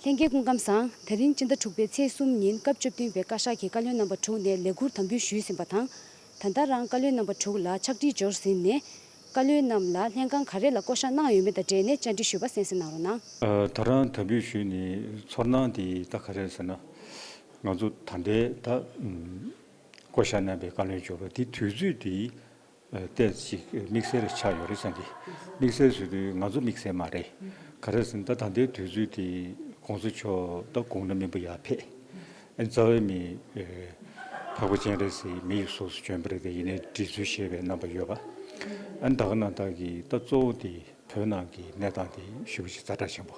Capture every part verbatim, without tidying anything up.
ལྷན་རྒྱས་སྐུ་ཁམས་བཟང་། དེ་རིང་སྤྱི་ཟླ་དྲུག་པའི་ཚེས་གསུམ་ཉིན་སྐབས་བཅུ་བདུན་པའི་བཀའ་ཤག་གིས་བཀའ་བློན་རྣམ་པ་དྲུག་ནས་ལས་འཁུར་དམ་འབུལ་ཞུས་ཟིན་པ་དང་། ད་ལྟ་རང་བཀའ་བློན་རྣམ་པ་དྲུག་ལ་ཕྱག་བྲིས་འབྱོར་ཟིན་ནས། བཀའ་བློན་རྣམས་ལ་ལྷན་ཁང་ག་རེ་ལ་བསྐོ་བཞག་གནང་ཡོད་མེད་དང་འབྲེལ་ནས་བཅར་འདྲི་ཞུས་པ་གསན་གཟིགས་གནང་རོགས་གནང་། ཨ། ད་རང་དམ་འབུལ་ཞུས་ནས་ཚོར་སྣང་དེ་ད་ག་རེ་ཟེར་ན། ང་ཚོ་ད་ལྟའི་ད་བསྐོ་བཞག་གནང་པའི་བཀའ་བློན་མཆོག་ལ་དེ་དུས་ཚོད་དེ། ཨ། ཏོག་ཙམ་དམིགས་བསལ་ཆགས་ཡོད་རེད་བསམ་གི། དམིགས་བསལ་ཟེར་དུས་ང་ཚོ་དམིགས་བསལ་མ་རེད། ག་རེ་ཟེར་ན་ད་ད་ལྟའི་དུས་ཚོད་དེ་གོང་ས་མཆོག་ད་དགུང་ལོ་མི་འབོར་ཡར་ཕེབས། ཨ། རྩ་བའི་མི། ཨེ། འཕགས་པ་སྤྱན་རས་གཟིགས་མི་ཡི་གཟུགས་སུ་བྱོན་པ་རེད་དེ། ཡིན་ནའི་འབྲེལ་འཚོལ་ཞེས་པའི་རྣམ་པ་ཡོད་པ། ཨ། ད་ག་ནང་བཞིན་གྱི་ད་གཙོ་བོ་དེ་བོད་ནང་གི་གནས་སྟངས་དེ་ཞེ་པོ་ཅིག་ཛ་དྲག་ཆེན་པོ།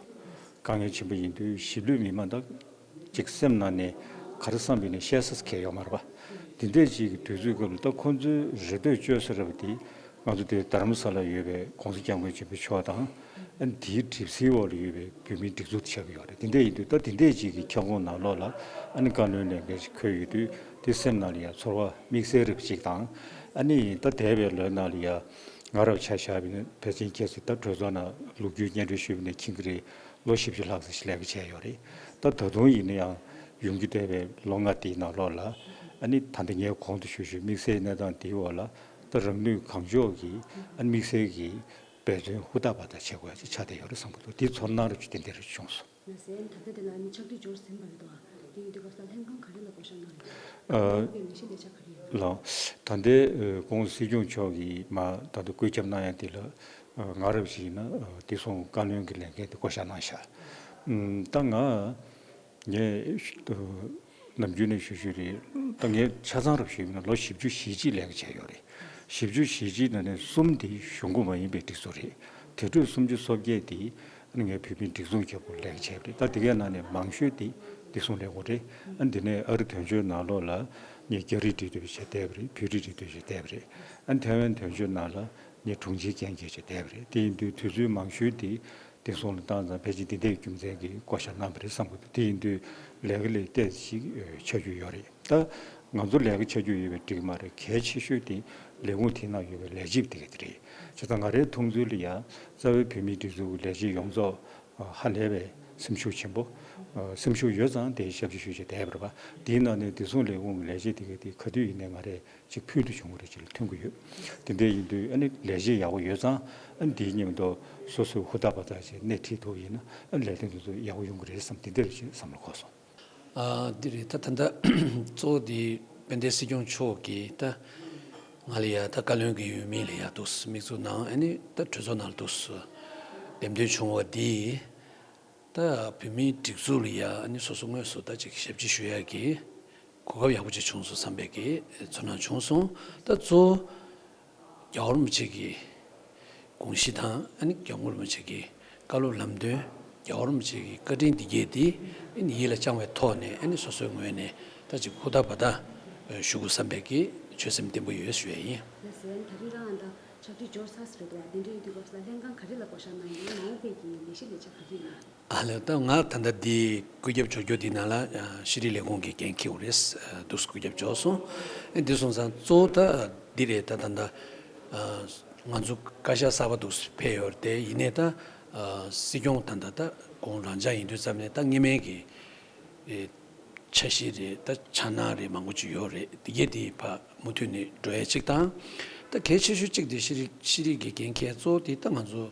དཀའ་ངལ་ཆེན་པོ་ཡིན་དུས་གཞིས་ལུས་མི་མང་ད་ཅིག་སེམས་ནང་ནས་ག་རེ་བསམ་པའི་ནས་བཤད་ས་གང་ཡོད་མ་རེད་པ། དེ་འདྲས་ཅིག་གི་དུས་ཚོད་སྐབས་ལ་ད་ཁོང་ཚོའི་རེ་འདོད་བཅོལ་ས་རེད་པ་དེ། ང་ཚོ་དེ་རྡ་རམ་ས་ལ་ཡོད་པའི་༸གོང་ས་༸སྐྱབས་མགོན་ཆེན་པོ་མཆོག་དང་། ཨ་ནི་དེའི་གྲིབ་བསིལ་འོག་ལ་ཡོད་པའི་བོད་མིའི་སྒྲིག་འཛུགས་དེ་ཆགས་ཀྱི་ཡོད་རེད། དེ་འདྲས་ཡིན་དུས་ད་དེ་འདྲས་ཅིག་གི་ཁྱབ་ཁོངས་ནང་ལོགས་ལ་ཨ་ནི་བཀའ་བློན་ལས་འགན་ཞིག་འཁྱེར་ཡོད་དུས་དེ་སེམས་ནང་ལ་ཡང་ཚོར་བ་དམིགས་བསལ་རེ་བ་ཅིག་དང་། ཨ་ནི་ད་འདས་པའི་ལོའི་ནང་ལ་ཡང་ང་རང་ཆ་བཞག་པ་ཡིན་ན་ཕལ་ཆེར་ཁྱེད་ཚོས་ད་གྲོས་ཚོགས་ནང་ལོ་རྒྱུས་སྙན་སྒྲོན་ཞུས་པ་ནས་མཁྱེན་གྱི་རེད། ལོ་བཞི་བཅུ་ལྷག་ཙམ་ཞིག་ལས་ཀ་བྱས་ཡོད་རེད། ད་ད་དུང་ཡིན་ན་ཡང་ཡོང་གི་བསྡད་པའི་ལོ་ལྔ་དེའི་ནང་ལོགས་ལ་ཨ་ནི་ད་ལྟ་ངས་གོང་དུ་ཞུས་ཞུས་དམིགས་བསལ་གནས་སྟངས་དེའི་འོག་ལ་ད་རང་ནུས་གང་ལྕོགས་ཀྱིས་ཨ་ནི་དམིགས་བསལ་གྱི་འབད་བརྩོན་ཧུར་ཐག་འབད་ཐག་བྱེད་དགོས་ཡ་ཅིག་ཆགས་བསྡད་ཡོད་རེད་བསམ་གྱི་འདུག་དེའི་ཚོར་སྣང་རེ་ཅིག་དེ་འདྲ་རེ་བྱུང་སོང་། ལགས་སོ། ད་ལྟ་དེ་ལ་ནི་ཕྱག་བྲིས་འབྱོར་ཟིན་པ་རེད་དོ། དེ་ཡིན་དུས་སྐབས་སུ་ལྷན་ཁང་ག་རེ་ལ་བསྐོ་བཞག་གནང་ཡོད། ཨ། ལྷན་ཁང་གི་ལས་གཞི་ལས་འཆར་ག་རེ་ཡིན། ལགས། ད་ལྟའི་༸གོང་ས་༸སྐྱབས་མགོན་མཆོག་གིས་མ་ད་ལྟ་བཀོད་ཁྱབ་གནང་ཡ་དེ་ལ་ང་རབ་ཞིག་ཡིན་ན་དེ་སོང་བཀའ་བློན་གྱི་ལས་འགན་དེ་བསྐོ་བཞག་གནང་བཞག་ཨུམ། ད་ང་ངས་ནམ་རྒྱུན་ནས་ཞུ་ཞུ་རེད། ད་ངས་ཆ་ཚང་རབ་ཞུས་ཡིན་ན་ལོ་བཞི་བཅུ་ཞེ་གཅིག་ལས་ཀ་བྱས་ཡོད་རེད། བཞི་བཅུ་ཞེ་གཅིག་ནང་ནས་གསུམ་དེ་གཞུང་གི་མ་ཡིན་པའི་སྒྲིག་འཛུགས་རེད། དེ་འཕྲོས་སུམ་ཅུ་སོ་བརྒྱད་དེ་ཨ་ནི་ངས་བོད་མིའི་སྒྲིག་འཛུགས་ཁྱབ་པོ་ལས་ཀ་བྱས་པ་རེད། ད་དེ་གའི་ནང་ནས་མང་ཤོས་དེ་བདེ་སྲུང་ལས་ཁུངས་རེད། ཨ་ནི་དེ་ནས་ཨ་རི་དོན་གཅོད་ནང་ལོགས་ལ་ངས་རྒྱ་རིགས་འབྲེལ་མཐུད་བྱས་བསྡད་པ་རེད། བོད་རིགས་འབྲེལ་མཐུད་བྱས་བསྡད་པ་རེད། ཨ་ནི་ཐའེ་ཝན་དོན་གཅོད་ནང་ལ་ངས་དྲུང་ཆེའི་འགན་འཁྱེར་བྱས་བསྡད་པ་རེད། དེ་ཡིན་དུས་དུས་ཚོད་མང་ཤོས་དེ་བདེ་སྲུང་ལ་བཏང་ཙང་ཕལ་ཆེར་འདི་འདྲའི་རྒྱུ་མཚན་གྱིས་བསྐོ་བཞག་གནང་བ་རེད་བསམ་གྱི་འདུག་དེ་ཡིན་དུས་ལས་ཀ་ལས་ཏོག་ཙམ་ཞིག་ཆགས་རྒྱུ་ཡོད་རེད། ད་ང་ཚོ་ལས་ཀ་ཆགས་རྒྱུ་ཡོད་པའི་འགྲིག་མ་རེད། གལ་ཆེ་ཤོས་དེ་ལས་ཁུངས་དེའི་ནང་ཡོད་པའི་ལས་བྱེད་དེ་ག་དེ་རེད། བྱས་ཙང་ང་རའི་མཐོང་ཚུལ་ལ་ཡང་རྩ་བའི་བོད་མིའི་སྒྲིག་འཛུགས་ཀྱི་ལས་བྱེད་ཡོངས་རྫོགས་ཧ་ལས་པའི་སེམས་ཤུགས་ཆེན་པོ། སེམས་ཤུགས་ཡོད་ཙང་དེའི་ཞབས་ཕྱི་ཞུ་བྱས་བསྡད་པ་རེད་པ། དེའི་ནང་ནས་བདེ་སྲུང་ལས་ཁུངས་ཀྱི་ལས་བྱེད་དེ་ག་དེ་ག་དུས་ཡིན་ནའི་ང་རས་ཅིག་ཕུལ་དུ་བྱུང་བ་རེད། ཅིག་ལ་ཐོན་གྱི་ཡོད། དེ་འདྲ་ཡིན་དུས་ཨ་ནི་ལས་བྱེད་ཡག་པོ་ཡོད་ཙང་ཨ་ནི་དེའི་མཉམ་དུ་སོ་སོས་ཧུར་ཐག་འབད་ཐག་བྱས་སྣེ་ཁྲིད་ཐུབ་པ་ཡིན་ན་ཨ་ནི་ལས་དོན་དེ་ཚོ་ཡག་པོ་ཡོང་གི་རེད་བསམ་དེ་འདྲ་ཞིག་བསམ་བློ་འཁོར་སོང་། ཨ། འདི་རེད། ད་ད་ལྟ་གཙོ་བོ་དེ་དཔལ་ལྡན་སྲིད་སྐྱོང་མཆོག་གིས་ད་ང་ལ་ཡ་ད་བཀའ་བློན་གྱི་འོས་མི་ལ་ཡ་འདུག་སེ་དམིགས་འཛུགས་གནང་། ཨ་ནི་ད་གྲོས་ཚོགས་ནང་ལ་འདུག་སེ་འདེམས་ཐོན་བྱུང་བ་འདི་ད་བོད་མིའི་སྒྲིག་འཛུགས་ལ་ཡ་ཨ་ནི་སོ་སོ་དངོས་སུ་ད་ཅིག་ཞབས་ཕྱི་ཞུ་ཡ་གི་གོ་སྐབས་ཡག་པོ་ཅིག་བྱུང་སོང་བསམ་པའི་གི་ཚོར་སྣང་བྱུང་སོང་། ད་གཙོ་བོ་རྒྱལ་བ་རིན་པོ་ཆེ་གི་དགོངས་གཞི་དང་ཨ་ནི་སྐྱབས་མགོན་རིན་པོ་ཆེ་གི་བཀའ་སློབ་ལམ་སྟོན། རྒྱལ་བ་རིན་པོ་ཆེ་གི་བཀའ་དྲིན་འདི་གས་དེ་ཨ་ནི་ཡིད་ལ་བཅངས་པའི་ཐོག་ནས་ཨ་ནི་སོ་སོའི་ངོས་ནས་ད་ཅིག་ཧུར་ཐག་འབད་ཐག་ཞུ་དགོས་བསམ་པའི་གི་ཆོད་སེམས་བརྟན་པོ་ཡོད་ཞུ་ཡ་ཡིན། ལགས་སོ། ད་རེས་རང་ཨ་ད་ཕྱག་བྲིས་འབྱོར་ཚར་ཟེར་འདུག་བ། དེ་འདྲ་ཡིན་དུས་སྐབས་སུ་ལ་ལྷན་ཁང་ག་རེ་ལ་བསྐོ་བཞག་གནང་ཡོད། མ་འོངས་པའི་གི་ལས་གཞི་ལས་འཆར་ག་རེ་ཡིན། ཨ་ལས། ད་ང་ད་ལྟ་འདི་བཀོད་ཁྱབ་འབྱོར་རྒྱུ་འདི་ནང་ལ་ཨ་ཤེས་རིག་ལས་ཁུངས་ཀྱི་འགན་འཁྱེར་བ་རེད། ཨ་འདུག་སེ་བཀོད་ཁྱབ་འབྱོར་སོང་། ཨ་འདི་སོང་ཙང་གཙོ་བོ་ད་འདི་རེད། ད་ད་ལྟ་ཨ་ང་ཚོ་བཀའ་ཤག་གསར་པ་འདུག་སེ་ཕེབས་ཡོད་རེད་དེ། ཡིན་ནའི་ད་ཨ་སྲིད་སྐྱོང་ད་ད་ད་དགུང་གྲངས་ཅན་ཡིན་དུས་ཙམ་ནས་ད་སྔོན་མའི་གི་ཨེ་འཆར་གཞི་རེད། ད་འཆར་སྣང་རེད། མང་པོ་ཅིག་ཡོད་རེད། དེ་གས་དེ་ཕར་མུ་མཐུད་ནས་འགྲོ་ཡ་གཅིག་དང་། ད་གལ་ཆེ་ཤོས་གཅིག་དེ་ཤེས་རིག་ཤེས་རིག་གི་འགན་འཁྱེར་གཙོ་བོ་དེ་ད་ང་ཚོ་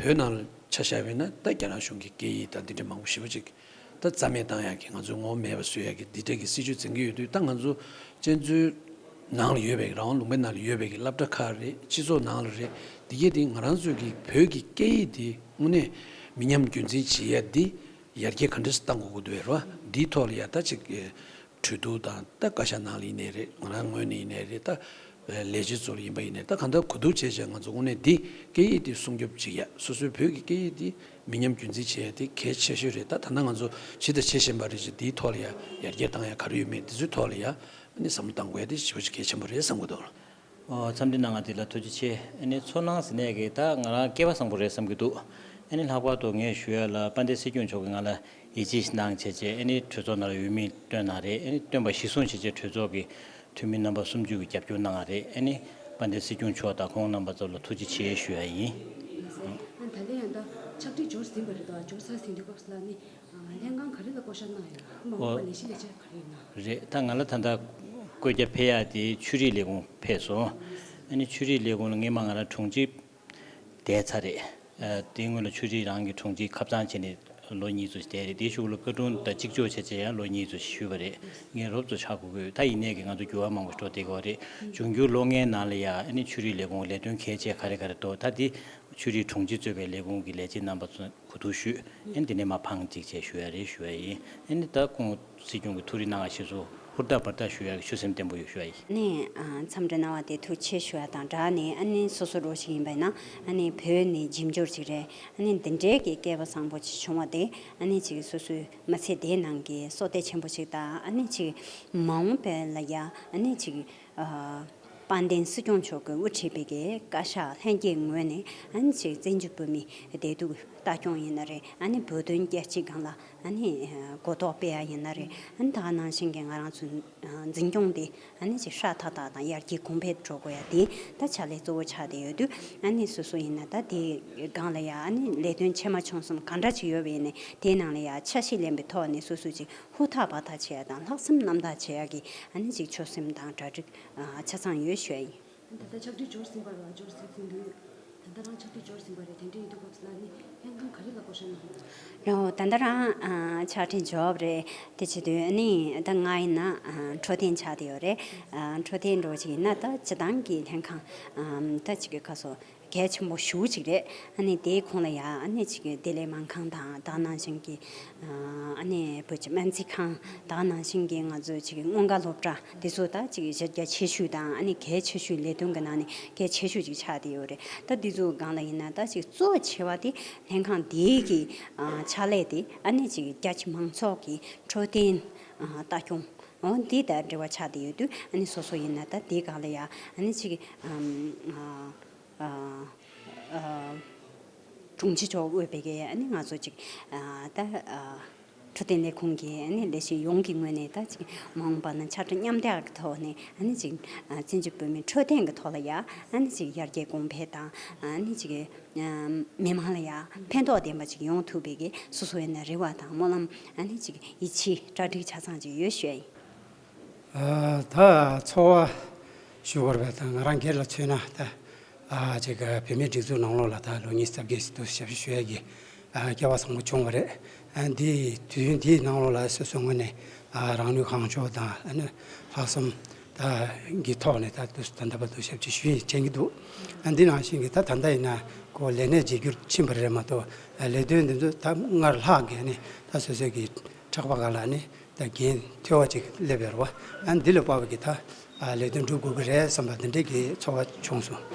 བོད་ནང་ལ་ཆ་བཞག་པ་ཡིན་ན་ད་རྒྱ་ནག་གཞུང་གི་སྐད་ཡིག་དང་འདི་འདྲ་མང་པོ་ཞེ་པོ་ཅིག་ད་རྩ་མེད་བཏང་ཡག་གི་ང་ཚོའི་ངོ་བོ་མེད་པ་བཟོ་ཡག་གི་འདི་འདྲ་གི་སྲིད་བྱུས་འཛིན་གྱི་ཡོད་དུས། ད་ང་ཚོ་བཙན་བྱོལ་ནང་ལ་ཡོད་པའི་རང་དབང་ལུང་པའི་ནང་ལ་ཡོད་པའི་གི་སློབ་གྲྭ་ཁག་རེད། སྤྱི་ཚོགས་ནང་ལ་རེད། འདི་གས་དེ་ང་རང་ཚོའི་གི་བོད་ཀྱི་སྐད་ཡིག་དེ་དངོས་གནས་མི་ཉམས་རྒྱུན་འཛིན་བྱེད་ཡ་འདི་ཡར་རྒྱས་ག་འདྲས་སེ་གཏང་དགོས་ཀྱི་འདུག་རེད་བ། འདིའི་ཐོག་ལ་ཡ་ད་ཅིག་ཨེ་གྲོས་བསྡུར་དང་། ད་བཀའ་ཤག་ནང་ལ་ཡིན་ནའི་རེད། ང་རང་ངོས་ནས་ཡིན་ནའི་རེད། ད་ལས་བྱེད་ཚོ་ལ་ཡིན་པ་ཡིན་ནའི་ད་གང་ལྟར་གོ་བསྡུར་བྱས་བྱས་ང་ཚོ་དངོས་གནས་འདི་སྐད་ཡིག་འདི་སྲུང་སྐྱོབ་བྱེད་ཡ། སོ་སོའི་བོད་ཀྱི་སྐད་ཡིག་འདི་མི་ཉམས་རྒྱུན་འཛིན་བྱེད་ཡ་དེ་གལ་ཆེ་ཤོས་རེད། ད་ད་ལྟ་ང་ཚོ་བྱས་དང་བྱེད་བཞིན་པ་རེད་ཅེས། འདིའི་ཐོག་ལ་ཡ་ཡར་རྒྱས་བཏང་ཡ་ག་རེ་ཡོད་མེད་འདི་ཚོའི་ཐོག་ལ་ཡ་ཨ་ནི་བསམ་བློ་གཏང་དགོས་ཡ་དེ་ཞེ་པོ་ཅིག་གལ་ཆེན་པོ་རེད་བསམ་གྱི་འདུག། ཨོ། འཚམས་འདྲི་གནང་བ་དེ་ལ་ཐུགས་རྗེ་ཆེ། ཨ་ནི་ཚོར་སྣང་ཟེར་ནས་ཀྱི་ད་ང་རང་སྐལ་བ་བཟང་པོ་རེད་བསམ་གྱི་འདུག། ཨ་ནི་ལྷག་པར་དུ་ངས་ཞུ་ཡ་ལ་དཔལ་ལྡན་སྲིད་སྐྱོང་མཆོག་གིས་ང་ལ་ཡིད་ཆེས་གནང་བྱས་བྱས། ཨ་ནི་གྲོས་ཚོགས་ནང་ལ་འོས་མི་བཏོན་གནང་རེད། ཨ་ནི་བཏོན་པ་གཞིར་བཟུང་བྱས་བྱས་གྲོས་ཚོགས་ཀྱི་འཐུས་མི་རྣམ་པ་སུམ་ཅུ་གིས་རྒྱབ་སྐྱོར་གནང་བ་རེད། ཨ་ནི་དཔལ་ལྡན་སྲིད་སྐྱོང་མཆོག་དང་ཁོང་རྣམ་པ་ཚོ་ལ་ཐུགས་རྗེ་ཆེ་ཞུ་ཡ་ཡིན། ཨ་ད་ལན་ཡང་ད་ཕྱག་བྲིས་འབྱོར་ ཟིན་པ་རེད་དོ། འབྱོར་ས་ཟིན་དུས་སྐབས་སུ་ལ་ནི་ལྷན་ཁང་ག་རེ་ལ་བསྐོ་བཞག་གནང་ཡོད། མ་འོངས་པ་ལས་གཞི་ལས་འཆར་ག་རེ་ཡོད་ན། རེད། ད་ང་ལ་ད་ལྟ་བསྐོ་རྒྱ་ཕེབས་ཡག་དེ་ཆོས་རིག་ལས་ཁུངས་ཕེབས་སོང་། ཨ་ནི་ཆོས་རིག་ལས་ཁུངས་ལ་སྔས་མ་ང་རང་དྲུང་ཆེ་བསྡད་ཚར་རེད། ཨ། དེའི་སྔོན་ལ་ཆོས་རིག་རང་གི་དྲུང་ཆེ་ཁབ་གཙང་བྱས་ནས་ལོ་གཉིས་ཙམ་བསྡད་རེད། དེའི་གཞུག་ལ་བཀའ་དྲུང་དང་གཅིག་ལྕོགས་བྱས་བྱས་ཡང་ལོ་གཉིས་ཙམ་ཞུས་པ་རེད། ངས་རོབ་ཙམ་ཆགས་དགོས་ཀྱི་ཡོད། ད་ཡིན་ནའི་གི་ང་ཚོ་འགྱུར་བ་མང་པོ་འགྲོ་བསྡད་ཀྱི་ཡོད་རེད། འབྱུང་འགྱུར་ལོ་ལྔའི་ནང་ལ་ཡང་ཨ་ནི་ཆོས་རིག་ལས་ཁུངས་ལས་དོན་གལ་ཆེ་ག་རེ་ག་རེ་འདུག་ད་དེ་ཆོས་རིག་དྲུང་ཆེ་གཙོས་པའི་ལས་ཁུངས་ཀྱི་ལས་བྱེད་རྣམ་པ་ཚོ་གོ་བསྡུར་ཞུས། ཨ་ནི་དེ་ནས་མར་ཕངས་གཅིག་བྱས་ཞུ་ཡ་རེད་ཞུ་ཡ་ཡིན། ཨ་ནི་ད་ཁོང་སྲིད་སྐྱོང་གི་ཐུགས་རེ་གནང་བ་ཞིག་སུ་ཧུར་ཐག་འབད་ཐག་ཞུ་ཡག་གི་ཆོད་སེམས་བརྟན་པོ་ཡོད་ཞུ་ཡ་ཡིན། ནས་ཨ་འཚམས་འདྲི་གནང་བ་དེ་ཐུགས་རྗེ་ཆེ་ཞུ་ཡ་དང་སྦྲགས་ནས། ཨ་ནི་སོ་སོ་འདྲ་ཞིག་ཡིན་པ་ཡིན་ན་ཨ་ནི་བོད་ནས་འབྱོར་འབྱོར་ཅིག་རེད། ཨ་ནི་འདི་འདྲའི་གི་སྐལ་བ་བཟང་པོ་ཅིག་བྱུང་བ་དེ་ཨ་ནི་ཅིག་སོ་སོའི་མི་ཚེ་འདིའི་ནང་གི་བསོད་བདེ་ཆེན་པོ་ཅིག་དང་། ཨ་ནི་ཅིག་མ་འོངས་པ་ལ་ཡ་ཨ་ནི་ཅིག་ཨ་དཔལ་ལྡན་སྲིད་སྐྱོང་མཆོག་གིས་དབུ་ཁྲིད་པའི་གི་བཀའ་ཤག་ལྷན་རྒྱས་ངོས་ནས་ཨ་ནི་ཅིག་བཙན་བྱོལ་བོད་མིའི་བདེ་སྡུག་ལྟ་སྐྱོང་ཡིན་ན་རེད། ཨ་ནི་བོད་དོན་རྒྱལ་སྤྱིའི་སྒང་ལ་ཨ་ནི་གོ་རྟོགས་སྤེལ་ཡ་ཡིན་ན་རེད། ཨ་ནི་ད་ག་ནང་བཞིན་གྱི་ང་རང་ཚོ་འཛིན་སྐྱོང་དེ་ཨ་ནི་ཅིག་ཧྲག་ཐག་ཐག་དང་ཡར་རྒྱས་གོང་འཕེལ་འགྲོ་དགོས་ཡ་དེ་ད་ཕྱག་ལས་གཙོ་བོ་ཆགས་བསྡད་ཡོད་དུས། ཨ་ནི་སོ་སོ་ཡིན་ན་ད་དེའི་སྒང་ལ་ཡ་ཨ་ནི་ལས་དོན་ཆེ་མ་ཆུང་གསུམ་གང་འདྲ་ཅིག་ཡོད་པ་ཡིན་ནའི་དེའི་ནང་ལ་ཡ་འཆར་གཞི་ལེན་པའི་ཐོག་ནས་སོ་སོ་ཅིག་ཧུར་ཐག་འབད་ཐག་བྱེད་ཡ་དང་ལྷག་བསམ་རྣམ་དག་བྱེད་ཡ་གི་ཨ་ནི་ཅིག་ཆོད་སེམས་དང་གྲ་སྒྲིག་ཆ་ཚང་ཡོད་ཞུ་ཡ་ཡིན། ད་ལྟ་ཕྱག་བྲིས་འབྱོར་ཟིན་པ་རེད་བ། འབྱོར་ཟིན་ཟིན་དུས་ད་ལྟ་རང་ཕྱག་བྲིས་འབྱོར་ཟིན་པ་རེད། དེ་འདྲ་ཡིན་དུས་སྐབས་སུ་ལ་ནི་ལྷན་ཁང་ག་རེ་ལ་བསྐོ་བཞག་གནང་ཡོད། རོ། ད་ལྟ་རང་ཨ་ཕྱག་བྲིས་འབྱོར་བ་རེད། དེ་བྱེད་དུས་ཨ་ནི་ད་ང་ཡིན་ན་ཨ་འཕྲོད་བསྟེན་ཆགས་བསྡད་ཡོད་རེད། ཨ་འཕྲོད་བསྟེན་འདྲ་བོ་ཅིག་ཡིན་ན་ད་སྤྱི་བཏང་གི་ལྷན་ཁང་ཨ་ད་ཅིག་གི་ཁ་སོ་གལ་ཆེན་པོ་ཞེ་པོ་ཅིག་རེད། ཨ་ནི་དེའི་ཁོངས་ལ་ཡ་ཨ་ནི་ཅིག་བདེ་ལེགས་སྨན་ཁང་དང་། ད་ག་ནང་བཞིན་གྱི་ཨ་ནི་བོད་ཀྱི་སྨན་རྩིས་ཁང་། ད་ག་ནང་བཞིན་གྱི་ང་ཚོའི་ཅིག་སྔོན་འགོག་སློབ་གྲྭ་དེ་ཚོ་ད་ཅིག་གཞི་རྒྱ་ཆེ་ཤོས་དང་ཨ་ནི་གལ་ཆེ་ཤོས་ལས་དོན་གྱི་ནང་ནས་གལ་ཆེ་ཤོས་ཅིག་ཆགས་བསྡད་ཡོད་རེད། ད་འདི་ཚོའི་སྒང་ལ་ཡིན་ན་ད་ཅིག་གཙོ་ཆེ་བ་དེ་ལྷན་ཁང་དེའི་གི་ཨ་ཕྱག་ལས་དེ་ཨ་ནི་ཅིག་རྒྱ་ཆེ་མང་ཚོགས་ཀྱི་འཕྲོད་བསྟེན་ཨ་ལྟ་སྐྱོང་འོ་འདི་དང་འབྲེལ་བ་ཆགས་བསྡད་ཡོད་དུས། ཨ་ནི་སོ་སོ་ཡིན་ན་ད་དེའི་སྒང་ལ་ཡ་ཨ་ནི་ཅིག་ཨམ་ཨ་ཨ་ཨ་དྲུང་ཆེ་མཆོག་དབུས་པའི་གི་ཨ་ནི་ང་ཚོ་ཅིག་ཨ་ད་ཨ་འཕྲོད་བསྟེན་ལས་ཁུངས་ཀྱི་ཨ་ནི་ལས་བྱེད་ཡོངས་ཀྱི་ངོས་ནས་ད་ཅིག་མ་འོངས་པ་ན་ཕྱག་བྲིས་མཉམ་འདེགས་ཀྱི་ཐོག་ནས་ཨ་ནི་ཅིག་ཨ་བཙན་བྱོལ་བོད་མིའི་འཕྲོད་བསྟེན་གྱི་ཐོག་ལ་ཡ་ཨ་ནི་ཅིག་ཡར་རྒྱས་གོང་འཕེལ་དང་། ཨ་ནི་ཅིག་ཨ་མི་མང་ལ་ཡ་ཕན་ཐོགས་ལྡན་པ་ཅིག་ཡོང་ཐུབ་པའི་གི་སོ་སོ་ཡིན་ན་རེ་བ་དང་སྨོན་ལམ། ཨ་ནི་ཅིག་ཡིད་ཆེས་གྲ་སྒྲིག་ཆ་ཚང་ཅིག་ཡོད་ཞུ་ཡ་ཡིན། ཨ། ད་ཚོར་བ་ཞུ་དགོས་པ་དང་། ང་རང་སྒེར་ལ་མཚོན་ན་ད་ཨ་ཅིག་བོད་མིའི་སྒྲིག་འཛུགས་ནང་ལོགས་ལ་ད་ལོ་ཉི་ཤུ་རྩ་བརྒྱད་ཙམ་ཞབས་ཞུ་ཞུ་ཡས་ཀྱི་ཨ་སྐལ་བ་བཟང་པོ་བྱུང་བ་རེད། ཨ་འདི་དུས་ཡུན་འདིའི་ནང་ལོགས་ལ་སོ་སོའི་ངོས་ནས་ཨ་རང་ནུས་གང་ལྕོགས་དང་ཨ་ནི་ལྷག་བསམ་ད་གི་ཐོག་ནས་ད་དུས་ད་ལྟ་བར་དུ་ཞབས་ཕྱི་ཞུ་ཡས་དྲན་གྱི་འདུག་ཨ་འདི་ནང་བཞིན་གྱི་ད་ད་ལྟ་ཡིན་ན་ཁོ་ལས་གནས་བརྗེ་བསྒྱུར་ཕྱིན་པ་རེད་མ་གཏོགས། ཨ་ལས་དོན་འདི་ཚོ་ད་སྔར་ལྷག་གི་ཨ་ནི་ད་སོ་སོའི་གི་ཕྲག་པ་སྒང་ལ་ནི་ད་འགན་མཐོ་བ་ཅིག་སླེབས་ཡོད་རེད་བ། ཨ་འདི་ལ་དཔག་པའི་གི་ད་ཨ་ལས་དོན་སྒྲུབ་དགོས་ཀྱི་རེད་བསམ་པ་འདི་འདྲའི་གི་ཚོར་བ་བྱུང་སོང་།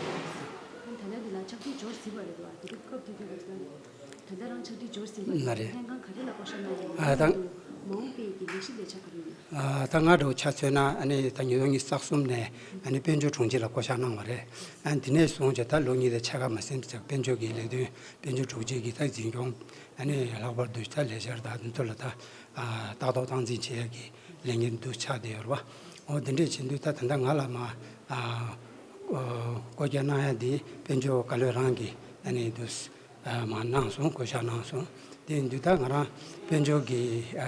ད་ལྟ་འདི་ལ་ཕྱག་བྲིས་འབྱོར་ཟིན་པ་རེད་བ། དེ་དུས་སྐབས་དེ་དུས་ལ་ད་ལྟ་རང་ཕྱག་བྲིས་འབྱོར་ཟིན་པ་རེད། ལ་རེད། ལྷན་ཁང་ག་རེ་ལ་བསྐོ་བཞག་གནང་ཡོད། ཨ་ད་མ་འོངས་པའི་གི་ལས་གཞི་ལས་འཆར་ག་རེ་ཡོད། ཨ་ད་ང་འདྲ་བོ་ཆ་མཚོན་ན་ཨ་ནི་ད་ཉིས་སྟོང་ཉི་ཤུ་རྩ་གསུམ་ནས་ཨ་ནི་དཔལ་འབྱོར་དྲུང་ཆེ་ལ་བསྐོ་བཞག་གནང་བ་རེད། ཨ་འདི་ནས་བཟུང་བྱས་ད་ལོ་གཉིས་དང་ཕྱེད་ཀ་མ་ཟིན་ཙམ་དཔལ་འབྱོར་གྱི་ལས་དོན་དཔལ་འབྱོར་དྲུང་ཆེ་གི་ད་འཛིན་སྐྱོང་ཨ་ནི་ལྷག་པར་དུ་ད་ལས་འཆར་དང་འདི་ཚོ་ལ་ད་ཨ་ལྟ་རྟོག་སྟངས་འཛིན་བྱེད་ཡག་གི་ལས་འགན་འདུ་ཆགས་བསྡད་ཡོད་རེད་བ། འོ་འདི་འདྲས་བྱེད་དུས་ད་ད་ལྟ་ང་ལ་མ་ཨ་བསྐོ་བསྐོ་རྒྱ་གནང་ཡ་འདི་དཔལ་འབྱོར་བཀའ་བློན་རང་གིས་ཨ་ནི་འདུ་ཨ་མ་གནང་སོང་། བསྐོ་བཞག་གནང་སོང་། དེ་ཡིན་དུས་ད་ང་རང་དཔལ་འབྱོར་གྱི་ཨ་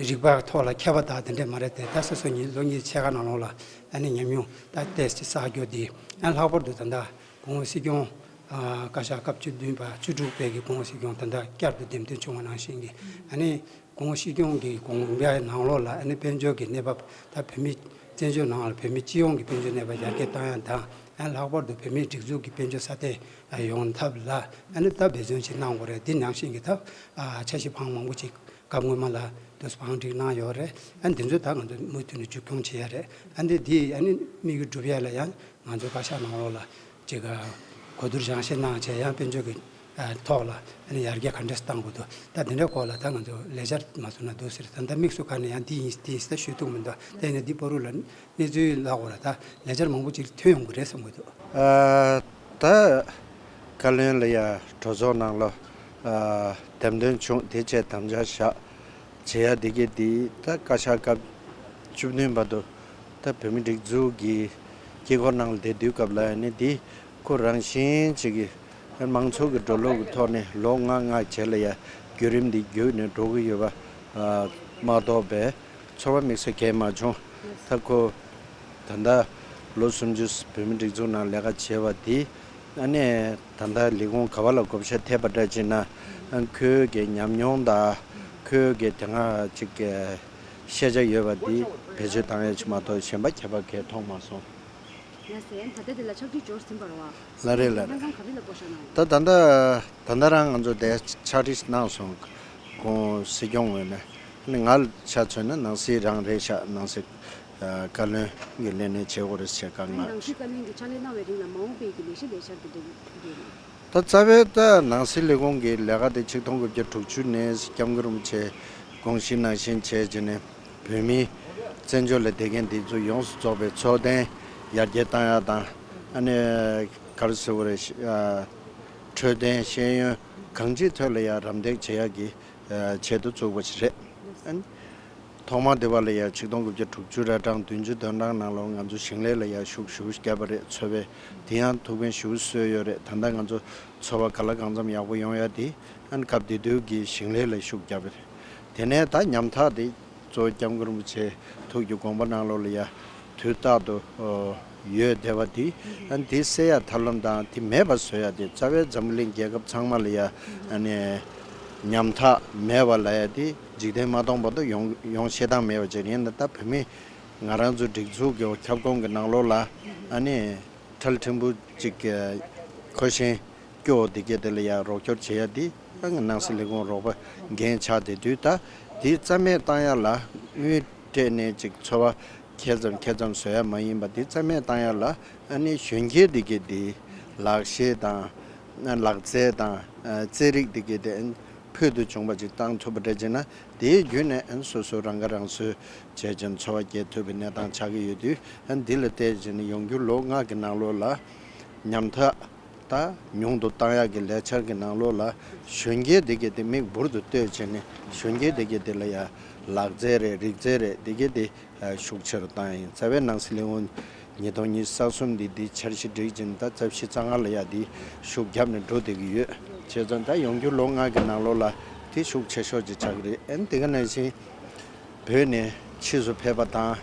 རིག་པ་ཐོག་ལ་མཁས་པ་དག་དེ་འདྲས་མ་རེད་དེ། ད་སོ་སོ་ཉིད་ལོ་གཉིས་ཕྱེད་ཀ་ནང་ལོགས་ལ་ཨ་ནི་ཉམས་མྱོང་ད་ཏོག་ཙམ་བསགས་རྒྱུ་དེ། ཨ་ལྷག་པར་དུ་ད་ལྟ་གོང་འོག་སྲིད་སྐྱོང་ཨ་བཀའ་ཤག་སྐབས་བཅུ་བདུན་པ་བཅུ་དྲུག་པའི་གི་གོང་འོག་སྲིད་སྐྱོང་ད་ལྟ་བསྐྱར་དུ་འདེམས་ཐོན་བྱུང་བ་ནང་བཞིན་གྱི་ཨ་ནི་གོང་འོག་སྲིད་སྐྱོང་གི་དགོངས་པའི་ནང་ལོགས་ལ་ཨ་ནི་དཔལ་འབྱོར་གྱི་གནས་བབ་ད་བོད་མི་བཙན་བྱོལ་ནང་ལ་བོད་མི་སྤྱི་ཡོངས་ཀྱི་དཔལ་འབྱོར་གནས་བབ་ཡར་རྒྱས་གཏོང་ཡ་དང་། ཨ་ལྷག་པར་དུ་བོད་མིའི་སྒྲིག་འཛུགས་ཀྱི་དཔལ་འབྱོར་སྲ་བརྟན་ཡོང་ཐབས་ལ་ཨ་ནི་ད་འབད་བརྩོན་ཅིག་གནང་དགོས་རེད། འདི་ནང་བཞིན་གྱི་ད་ཨ་འཆར་གཞི་བང་མང་པོ་ཅིག་སྐབས་སྔོན་མ་ལ་དུས་བང་སྒྲིག་གནང་ཡོད་རེད། ཨ་འདི་ཚོ་ད་ང་ཚོ་མུ་མཐུད་ནས་མཇུག་སྐྱོང་བྱེད་ཡ་རེད། ཨ་འདི་འདི་ཨ་ནི་དམིགས་ཡུལ་སྒྲུབ་ཡ་ལ་ཡང་ང་ཚོའི་བཀའ་ཤག་ནང་ལོགས་ལ་ཅིག་གོ་བསྡུར་སྦྱང་བཤད་གནང་བྱས་ཡང་དཔལ་འབྱོར་གྱི་ཐོག་ལ་ཨ་ནི་ཡར་རྒྱས་ག་འདྲས་གཏང་དགོས་འདུག་ད་དེ་འདྲའི་སྐོར་ལ་ད་ང་ཚོ་ལས་འཆར་མ་བཟོ་ན་འདུག་ཟེར། ད་ལྟ་དམིགས་སུ་བཀར་ནས་ཡང་འདི་ཡིན་འདི་ཡིན་ཟེར་ད་ཞུ་ཐུབ་མི་འདུག་དེ་ནས་འདི་བར་དུ་ལ་གནས་ཚུལ་ལ་འོ་ལ་ད་ལས་འཆར་མང་པོ་ཅིག་ཐོན་ཡོང་གི་རེད་བསམ་གྱི་འདུག་ཨ་ད་བཀའ་བློན་ལ་ཡ་གྲོས་ཚོགས་ནང་ལ་ཨ་འདེམས་ཐོན་བྱུང་། དེ་བྱས་དམ་བཅའ་བཞག་བྱེད་ཡ་དེ་གས་དེ་ད་བཀའ་ཤག་སྐབས་བཅུ་བདུན་བར་དུ་ད་བོད་མི་སྒྲིག་འཛུགས་ཀྱི་དཀྱིལ་འཁོར་ནང་ལ་བསྡད་དུས་སྐབས་ལ་ཡ་ནི་འདི་ཁོ་རང་བཞིན་ཅིག་གི་ མང་ཚོགས་ཀྱི་འགྲོ་ལུགས་ཀྱི་ཐོག་ནས་ལོ་ལྔ་ལྔ་རྗེས་ལ་ཡ་བརྒྱུད་རིམ་འདི་བརྒྱུད་ནས་འགྲོ་གི་ཡོད་པ་མ་གཏོགས་པའི་ཚོར་བ་དམིགས་བསལ་གང་ཡང་མ་བྱུང་། ད་ཁོ་ད་ལྟ་ལོ་སུམ་ཅུ་བོད་མིའི་སྒྲིག་འཛུགས་ནང་ལས་ཀ་བྱས་པ་འདི་ཨ་ནི་ད་ལྟ་ལས་ཁུངས་ག་བ་ལ་བགོ་བཤའ་ཐེབས་པ་འདྲ་བྱས་ན་ཨ་ཁོའི་གི་ཉམས་མྱོང་དང་ཁོའི་གི་དེ་སྔ་ཅིག་གི་ཤེས་བྱ་ཡོད་པ་འདི་བེད་སྤྱོད་བཏང་ཡ་ཅིག་མ་གཏོགས་གཞན་པ་ཁྱད་པར་གང་ཡང་མཐོང་མ་སོང་། ལགས་སོ། ད་ལྟ་དེ་ལ་ཕྱག་བྲིས་འབྱོར་ཟིན་པ་རེད་བ། ལགས་རེད་ལགས་རེད། སྨན་ཁང་ག་རེ་ལ་བསྐོ་བཞག་གནང་ཡོད། ད་ད་ལྟ་ད་ལྟ་རང་ང་ཚོ་དེ་ཕྱག་བྲིས་གནང་སོང་། ཁོང་སྲིད་སྐྱོང་ངོས་ནས་ནི་ང་ལ་ཆ་མཚོན་ན་ནང་སྲིད་རང་རེད་ཤག། ནང་སྲིད་ཨ་བཀའ་བློན་གྱི་ལས་སྣེ་བྱེད་དགོས་རེད་ཟེར་བཀའ་ནང་གནང་། སྲིད་བཀའ་བློན་གྱི་ཕྱག་ལས་གནང་བའི་རིང་ལ་མ་འོངས་པའི་གི་ལས་གཞི་ལས་འཆར་དེ་འདྲ་ཡོད་མེད། ད་རྩ་བའི་ད་ནང་སྲིད་ལས་ཁུངས་ཀྱི་ལས་ཀ་དེ་ཆིག་སྟོང་དགུ་བརྒྱ་དྲུག་ཅུ་ནས་སྐྱབས་མགོན་རིན་པོ་ཆེ་དགོངས་གཞི་ནང་བཞིན་བྱས་རྗེས་ནས་བོད་མི་བཙན་བྱོལ་ལ་བསྡད་མཁན་འདི་ཚོ་ཡོངས་སུ་རྫོགས་པའི་འཚོ་རྟེན་ཡར་རྒྱས་བཏང་ཡག་དང་ཨ་ནི་ག་རེ་ཟེར་དགོས་རེད། འཕྲོད་བསྟེན་ཤེས་ཡོན་གང་ཅིའི་ཐོག་ལ་ཡང་རམ་འདེགས་བྱེད་ཡག་གི་ཆེད་དུ་བཙུགས་པ་ཞིག་རེད། ཨ་ནི་ཐོག་མར་དེ་བ་ལ་ཡང་ཆིག་སྟོང་དགུ་བརྒྱ་དྲུག་ཅུ་རེ་གྲངས་བདུན་ཅུ་དོན་གྲངས་ནང་ལོགས་ང་ཚོ་ཞིང་ལས་ལ་ཡང་ཤུགས་ཞེ་པོ་བརྒྱབ་པ་རེད། འཚོ་བའི་དེ་ཡང་ཐུགས་ཕན་ཞེ་པོ་གསོས་ཡོད་རེད། ད་ལྟ་ང་ཚོ་འཚོ་བ་ག་ལ་གང་འཚམ་ཡག་པོ་ཡོང་ཡ་དེ་ཨ་ནི་སྐབས་དེ་དུས་ཀྱི་ཞིང་ལས་ལ་ཤུགས་བརྒྱབ་པ་རེད། དེ་ནས་ད་ཉམ་ཐག་དེ་གཙོ་བོ་སྐྱབས་མགོན་རིན་པོ་ཆེ་ཐུགས་ཀྱི་དགོངས་པ་ནང་ལོགས་ལ་ཡ་དུས་རྟག་ཏུ་ཨོ་ཡོད་བསྡད་པ་དེ་ཨ་ནི་དེ་སེལ་ཡ་ཐབས་ལམ་དང་དེ་མེད་པ་བཟོ་ཡ་དེ་རྩ་བའི་འཛམ་བུ་གླིང་རྒྱལ་ཁབ་ཚང་མ་ལ་ཡ་ཨ་ནི་ཉམ་ཐག་མེད་པ་ལ་ཡ་དེ་འཇིག་རྟེན་མ་སྟོང་བར་དུ་ཡོང་ཡོང་ཤེས་སྟངས་མེད་པ་ཅིག་ཡིན་ན། ད་བོད་མི་ང་རང་ཚོ་སྒྲིག་འཛུགས་ཀྱི་ཁྱབ་ཁོངས་ཀྱི་ནང་ལོགས་ལ་ཨ་ནི་ཁྲལ་ཕྲན་བུ་ཅིག་གི་ཁོ་ཤེས་སྐྱོ་བོ་དེ་གས་དེ་ལ་ཡང་རོགས་སྐྱོར་བྱེད་ཡ་དེ་ད་ནང་སྲིད་ལས་ཁུངས་རོགས་པ་འགན་ཆགས་བསྡད་དུས་ད་དེ་རྩ་མེད་བཏང་ཡ་ལ་དངུལ་སྤྲད་ནས་ཅིག་འཚོ་བ་ཁེ་ཙམ་ཁེ་ཙམ་བཟོ་ཡ་མ་ཡིན་པ་དེ་རྩ་མེད་བཏང་ཡ་ལ་ཨ་ནི་གཞོན་སྐྱེས་དེ་གས་དེ་ལག་ཤེས་དང་ལག་རྩལ་དང་རྩེད་རིགས་དེ་གས་དེ་ཕུལ་དུ་བྱུང་བ་ཅིག་བཏང་ཐུབ་པ་འདྲ་བྱས་ན་དེའི་བརྒྱུད་ནས་ཨ་ནི་སོ་སོ་རང་ཁ་རང་གསོ་བྱས་ཀྱང་འཚོ་བ་སྐྱེལ་ཐུབ་པའི་གནས་སྟངས་ཆགས་ཀྱི་ཡོད་དུས་ཨ་ནི་འདི་ལ་བལྟས་བྱས་ནས་ཡོང་རྒྱུ་ལོ་ལྔ་གི་ནང་ལོགས་ལ་ཉམ་ཐག་ད་ཉུང་དུ་བཏང་ཡག་གི་ལས་འཆར་གྱི་ནང་ལོགས་ལ་གཞོན་སྐྱེས་དེ་གས་དེ་མིག་འབུར་དུ་གཏོད་བྱས་ནས་གཞོན་སྐྱེས་དེ་གས་དེ་ལ་ཡ་ལག་རྩལ་རེད་རིག་རྩལ་རེད་དེ་གས་དེ་ཤུགས་ཆེ་རུ་བཏང་ཡིན། རྩ་བའི་ནང་སྲིད་ལས་ཁུངས་ཉིས་སྟོང་ཉི་ཤུ་རྩ་གསུམ་འདི་འདི་འཆར་གཞི་སྒྲིག་ཅིང་ད་རྩ་བཞི་རྩ་ལྔ་ལ་ཡ་འདི་ཤུགས་བརྒྱབ་ནས་འགྲོ་བསྡད་ཀྱི་ཡོད། བྱས་ཙང་ད་ཡོང་རྒྱུ་ལོ་ལྔ་གི་ནང་ལོགས་ལ་དེ་ཤུགས་ཆེ་ཤོས་ཅིག་ཆགས་ཀྱི་རེད། ཨ་ནི་དེ་ག་ནང་བཞིན་བོད་ནས་ཕྱིས་སུ་ཕེབས་པ་དང་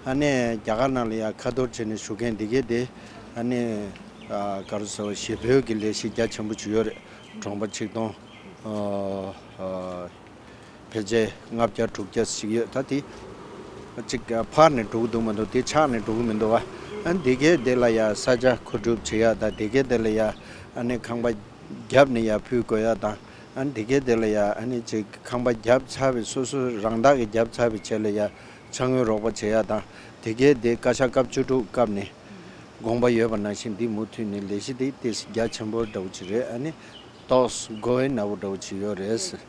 ཨ་ནི་རྒྱ་གར་ནང་ལ་ཡ་ཁ་ཐོར་བྱས་ནས་བཞུགས་མཁན་འདི་གས་དེ་ཨ་ནི་ཨ་ག་རེ་ཟེར་བ་ཞེ་བོད་ཀྱི་ལས་གཞི་རྒྱ་ཆེན་པོ་ཅིག་ཡོད་རེད། གྲོང་པ་ཆིག་སྟོང་ཨ་ཨ་ཕལ་ཆེར་ལྔ་བརྒྱ་དྲུག་བརྒྱ་ཞིག་ཡོད། ད་དེ་གཅིག་ཕར་ནས་འགྲོ་གི་འདུག་མི་འདུག་དེ་ཕྱག་ནས་འགྲོ་གི་མི་འདུག་བ། ཨ་འདི་གས་དེ་ལ་ཡ་ས་ཆ་མཁོ་སྒྲུབ་བྱེད་ཡ་ད་འདི་གས་དེ་ལ་ཡ་ཨ་ནི་ཁང་པ་བརྒྱབ་ནས་ཡ་ཕུལ་དགོས་ཡ་དང་ཨ་འདི་གས་དེ་ལ་ཡ་ཨ་ནི་གཅིག་ཁང་པ་བརྒྱབ་ཚར་བའི་སོ་སོ་རང་བདག་གིས་བརྒྱབ་ཚར་བའི་ཆེད་ལ་ཡ་ཕྱག་དངུལ་རོགས་པ་བྱེད་ཡ་དང་དེ་གས་དེ་བཀའ་ཤག་སྐབས་བཅུ་དྲུག་སྐབས་ནས་དགོངས་པ་ཡོད་པ་ནང་བཞིན་འདི་མུ་མཐུད་ནས་ལས་གཞི་དེ་ཏོག་ཙམ་རྒྱ་ཆེན་པོ་འདྲ་བོ་ཅིག་རེད། ཨ་ནི་ཏོག་ཙམ་མགོ་བའི་ནག་པོ་འདྲ་བོ་ཅིག་ཡོད་རེད།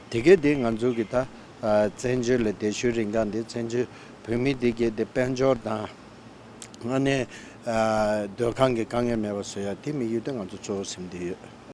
དེ་གས་དེ་ང་ཚོ་གི་ད་ཨ་བཙན་བྱོལ་ལ་བསྡད་ཤུལ་རིང་གང་དེ་བཙན་བྱོལ་བོད་མི་དེ་གས་དེ་དཔལ་འབྱོར་དང་ཨ་ནི་ཨ་སྡོད་ཁང་གི་དཀའ་ངལ་མེད་པ་བཟོ་ཡ་དེ་དམིགས་ཡུལ་དེ་ང་ཚོ་གཙོ་བོ་ཟིན་བསྡད་ཡོད།